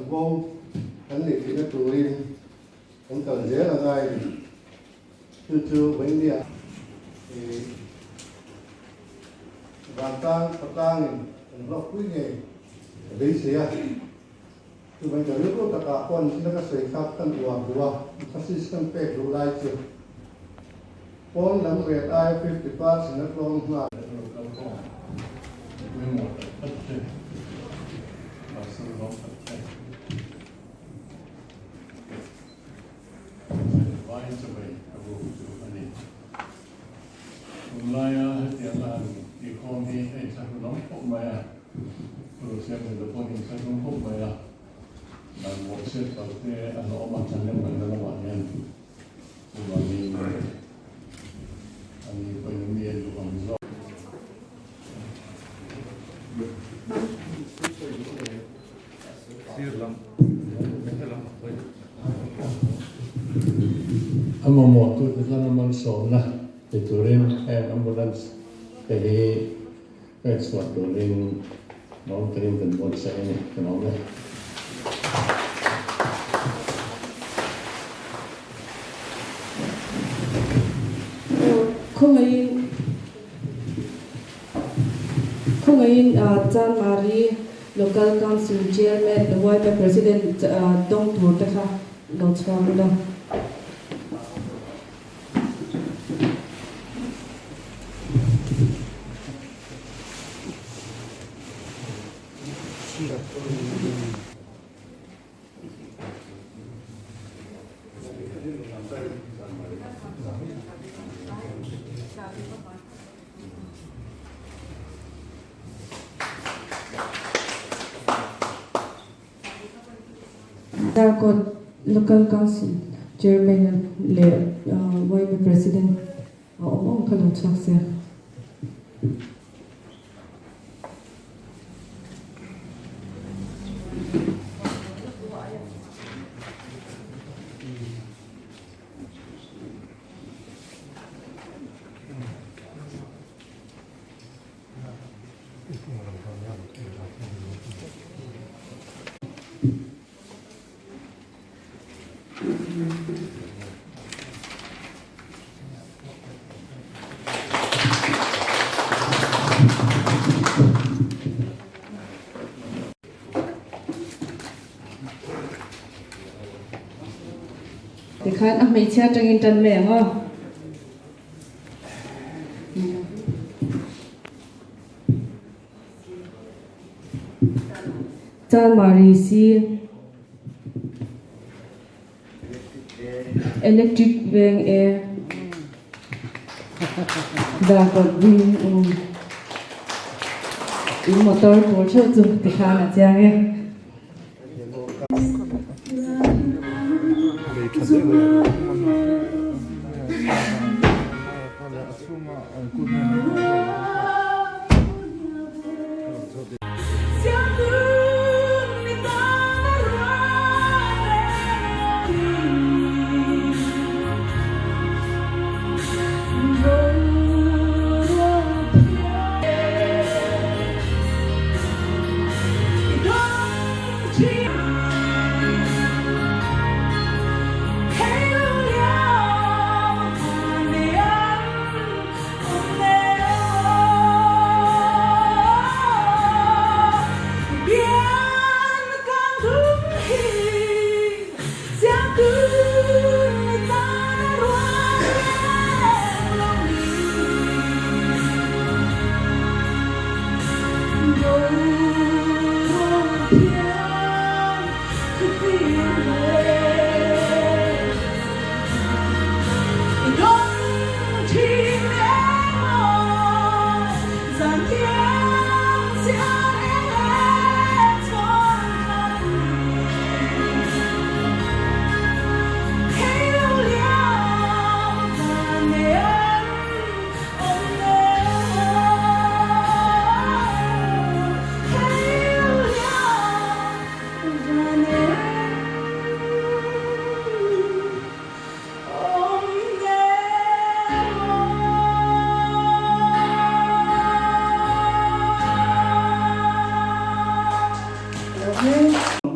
chanvo kan neih theihna turin kan kal zel a ngai a ni. Chu chu Vaindia i vantlang khawtlangin kan hlawkpui ngei ka beisei a. Chuvang ka rilru takah pawh nichina ka sawi kha kan uar duh a, emphasis kan pek duh lai chu pawn lam ret aia 50% a tlawm nghal. Kan lo kal khawm pawimawh tak tak te, Pastor lawm tak te, Vai chawei ka buk chu a ni. Tunlaia hetianga han tihkhawm hi a inthlahrunawm khawp mai a, Rusiamhmel te pawh hi inthlahrun khawp mai a, dan bawhchhiat palh te an awm a, thahnem ngaihna lamah hian chuvangin ani pawhin mi a duh ang zawk. A mamawhtute tan a malsawmna ti turin heng ambulance te hi pek chhuah turin lawm takin kan buatsaih a ni, ka lawm e. Khawngaihin Khawngaihin Chanmari Local Council Chairman YMA President dawng tur te kha lo chhuak ula. Darkawt Local Council Chairman leh YMA President a awm awm kha lo chhuak se. Tikhan a hmeichhia atangin tan mai ang aw. Chanmari si Electric veng e Darkawt ding um in motor tur theuh chu tikhan a chiang e.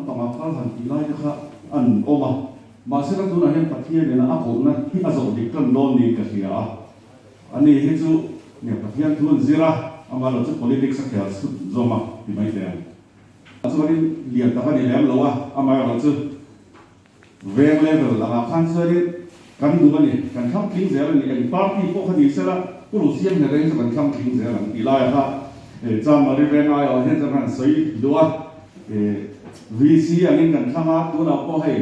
Panga kal han an awm a, mahsela tunah hian Pathian ina a kohna hi a zawh dik tan dawn niin ka hria a. Ani hi chu nge Pathian thu an zir a, amaherawh chu politics a khel chhut zawm a ti mai teh ang. Chuanin lian tak a ni lem lo a, amaherawh chu veng level angah khan chuanin kan duh a ni, kan thlang tling zel a ni, eng party pawh kha ni sela Pu Rusiam hneh reng chu kan thlang tling zel ang tih laia kha Chamari veng aiawh hian chuan kan sawi duh a, VC angin kan thlang a, tunah pawh hei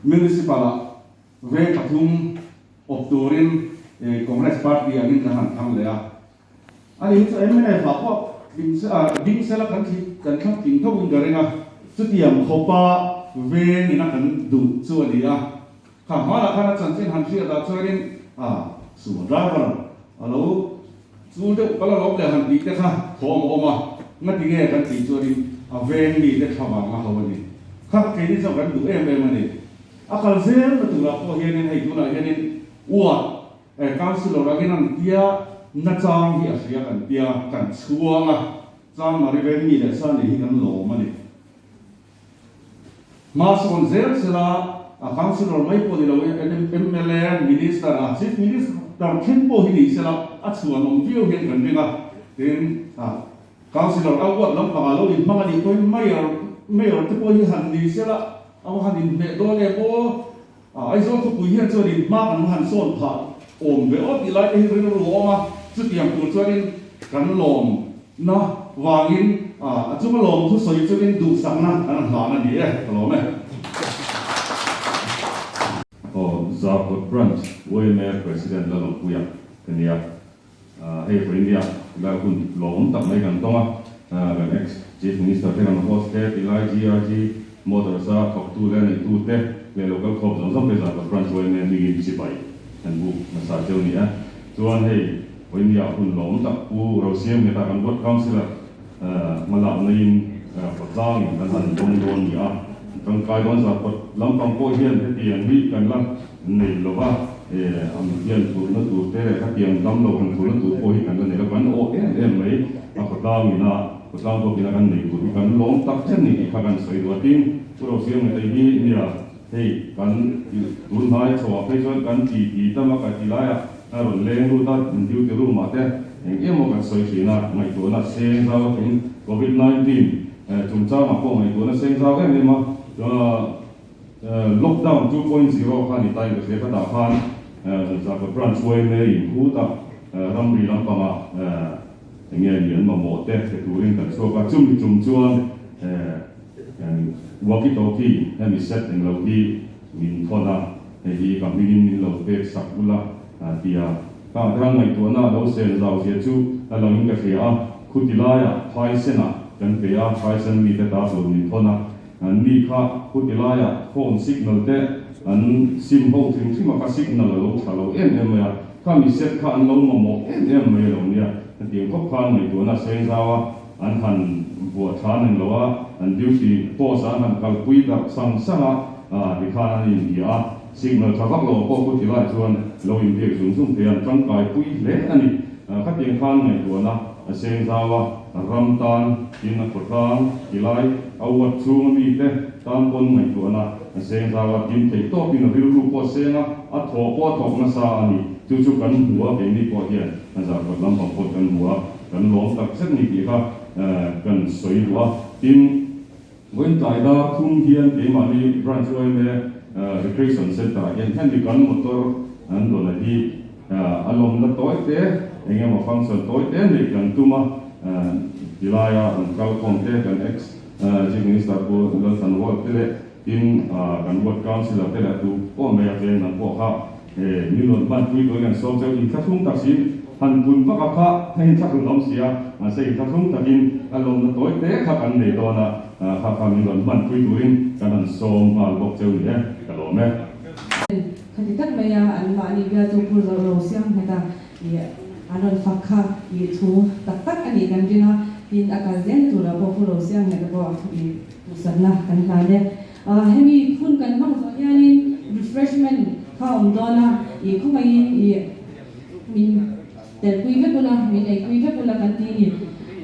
Municipal ah veng pathum awp turin Congress party angin kan han thlang leh a. Ani hi chu mnf ah pawh tling se ah ding sela kan thli kan thlang tling tho in ka ring a, chutiang khawpa veng ina kan duh chu a ni a. Kha hmanah khan a chanchin han hriat ah chuanin ah sumo driver a lo chul deuh pal alawm leh han tih te kha thawm a awm a, ngati nge kan tih chuanin a veng mi te thla vang a ho a ni. Kha keini chuan kan duh em em a ni. A kal zel na turah pawh hianin hei tunah hianin uar Eh Councillor angin an tia nachang hi a hria kan tia kan chhuang a, Chang Mari veng mi leh sa nih hi kan lawm a ni. Hma sawn zel sela a Councillor mai pawh ni lo mla, Minister a Chief Minister thleng pawh hi ni sela a chhuanawm viau hian kan ring a, tin a Councillor a uat lampangah lo inhmang a nih pawhin Mayor Mayor te pawh hi han ni sela a han inhmeh dawn em aw. Aizawl khawpui hian chuanin hma kan han sawn phah awm ve aw tih lai te hi rilru a awm a, chutiang tur chuanin kan lawmna vangin a chunga lawm thusawi chungin duhsakna kan han hlan a ni e, ka lawm e. Aw, Zarkawt Branch yma President Lalawmpuia ka nia. Hei vawinia tilai hun lawmawm tak mai kan tawng a, kan ex Chief Minister te kan host te, tilai GRG Motors a thawktu leh neitu te leh local khawp zawng zawng te Zarkawt Branch yma mingin chibai kan buk hmasa cheu ni a. Chuan hei vawinia hun lawmawm tak Pu Rosiamngeta kan Ward Councillor hmalak naiin khawtlangin kan han dawng dawn ni a, tangkai dawn Zarkawt lampang pawh hian hetiang hi kan la nei lo va, ang hian phurhna tur te leh khatiang dam lo han phurhna tur pawh hi kan la nei lo, kan awh em em mai a khawtlang ina khawtlang pawh ina kan nei tur hi kan lawm tak chen ni tih kha kan sawi duh a, tin Pu Rosiamngeta hi nia hei kan tun hnai chhoah phei chuan kan ti ti tam a ka ti laiah a rawn leng lut a, duty room ah te eng emaw kan sawi thin a, ngaihtuahna seng zau a tin covid 19 chungchangah pawh ngaihtuahna seng zau em em a, Lockdown 2.0 kha ni tain ka hria khatah khan Zarkawt Branch yma in khut a, ramri lampangah eng nge ni an mamawh te hre turin kan chhuak a, chumi tum chuan walkie talkie hemi set eng lo hi min thawn a, hei hi ka hmingin min lo pek sak ula tia ka atang ngaihtuahna a lo sel zau zia chu a langin ka hria a, khuti laiah phaisen-ah kan pe a, phaisen mite ta tur min thawn a. An mi kha huti laiah phone signal te an sim ho hrim hrim a, kha signal a lo tha lo em em mai a, kha mi set kha an lo mamawh em em mai a lo nia. Hetiang khawp khan ngaihtuahna a seng zau a, an han buah tha nen lo a, an duty post ah an han kalpui darh sang sang a, tikhan an inbia a, signal tha vak lo pawh huti lai chuan lo inbiak zung zung thei a, an tangkai pui hle a ni. Khatiang khan ngaihtuahna a seng zau a. Ram tan in a khawtlang ti lai a uat chhunga mite tan pawn ngaihtuahna a seng zau a, tin theih tawpin a rilru pawh a seng a, a thawh pawh a thawk nasa a ni. Chu chu kan hmu a, keini pawh hian a zarkawt lampang pawh kan hmu a, kan lawm tak zet ni tih kha kan sawi duh a. Tin, vawiin tlai dar thum hian keimahni Branch yma Recreation Centre ah hian hemi kan motor an dawn a hi A lawmna tawi te, eng emaw function tawi te neih kan tum a, tilaia rawn kal khawm te kan ex Chief Minister Pu Lalthanrual te leh tin kan Ward Councillor te leh tu pawh mai a veng dang pawh kha min rawn hman pui turin kan sawm cheu. Inthlahrung tak si han pun vak a kha hei inthlahrung awm si a, mahse inthlahrung takin a lawmna tawi te kha kan nei dawn a, kha kha min rawn hman pui turin kan han sawm nghal bawk cheu ni e, ka lawm e. Khati tak mai a an mahni bialtu phur zawh ro siam nghet a ih an rawn fak kha ih thu tak tak a nih kan ring a, tin a kal zel turah pawh phur ro siam nghet a pawh ih duhsakna kan hlan e. Hemi hun kan hmang zawh hianin refreshment kha a awm dawn a, ih khawngaihin ih min telpui vek ula, min eipui vek ula kan ti ni.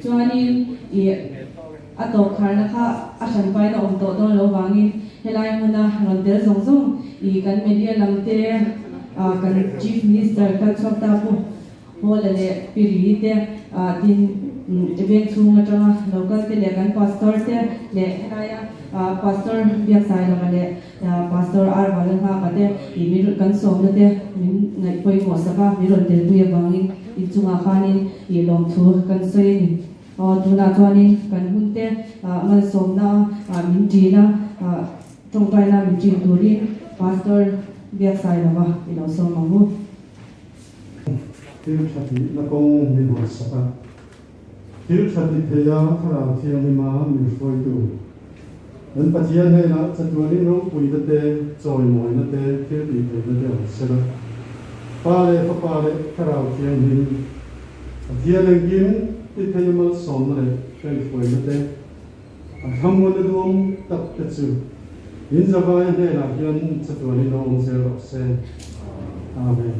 Chuanin ih a tawp kharna kha a hranpaina awm tawh dawn lo vangin. Helai hmuna rawn tel zawng zawng i kan media lam te, kan Chief Minister kal chhuak ta Pu Hawla leh Pi Ri te, tin veng chhung atanga lo kal te leh kan Pastor te leh helaia Pastor Biaksailova leh Pastor R Valalnghaka te i min kan sawmna te min ngaih pawimawh sak a, min rawn telpui avangin inchungah khanin i lawmthu kan sawi a ni. Aw, tunah chuanin kan hunte malsawmna min ṭin a, ṭawngṭaina min ṭin turin Pastor Biaksailova i lo sawm ang u. Thil ṭha tihna kawng min hawn sak a, thil ṭha ti theia Thlarau Thianghlima min hruaitu kan Pathian hnenah chatuanin ropuina te, chawimawina te, thil tih theihna te awm sela. Pa leh Fapa leh Thlarau Thianghlim. Pathian engkim ti thei malsawmna leh kaihhruaina te, a thlamuanna duang tak te chu in zavai hnenah hian chatuanin a awm zel rawh se. Amen.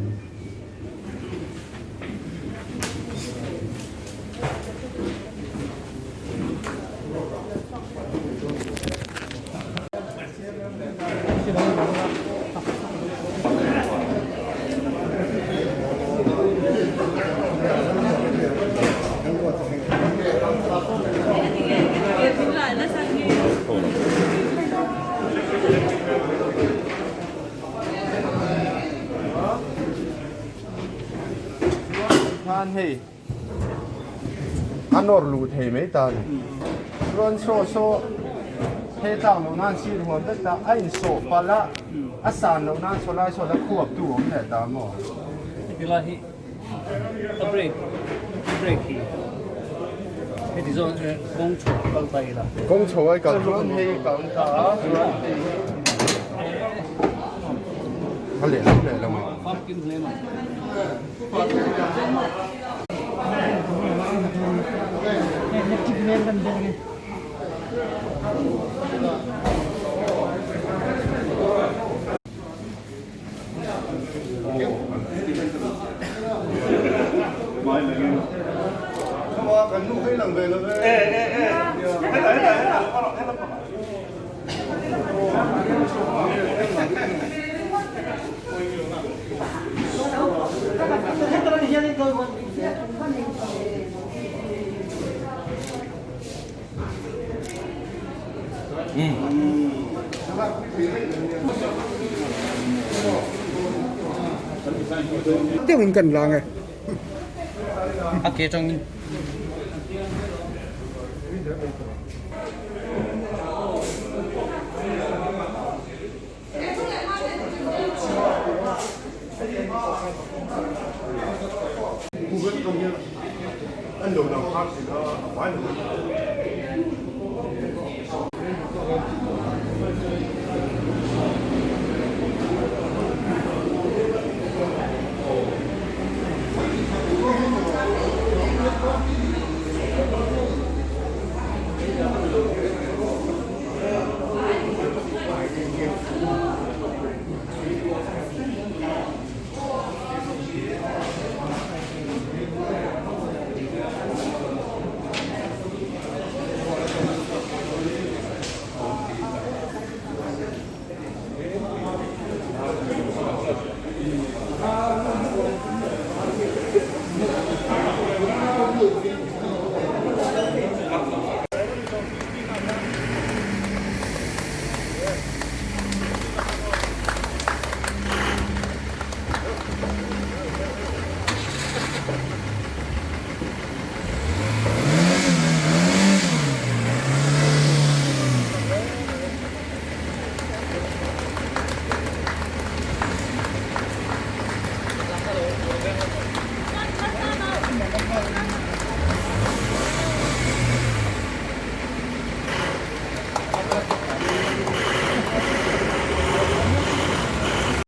Khan hei a nawr luh thei mai ta ni chuan saw saw he tlak loh nan sir huam vek ta a insawh palh a a san loh nan saw lai saw la khuap tu awm leh ta maw. Heti lai hi a brake a brake hi heti zawn kawng chho kal ta ila. Kawng chho ai kal chuan hei kal ta a chuan hei hi a lehlam lehlam a. Famkim hle mai. Deuhin kan lang e. A ke tangin.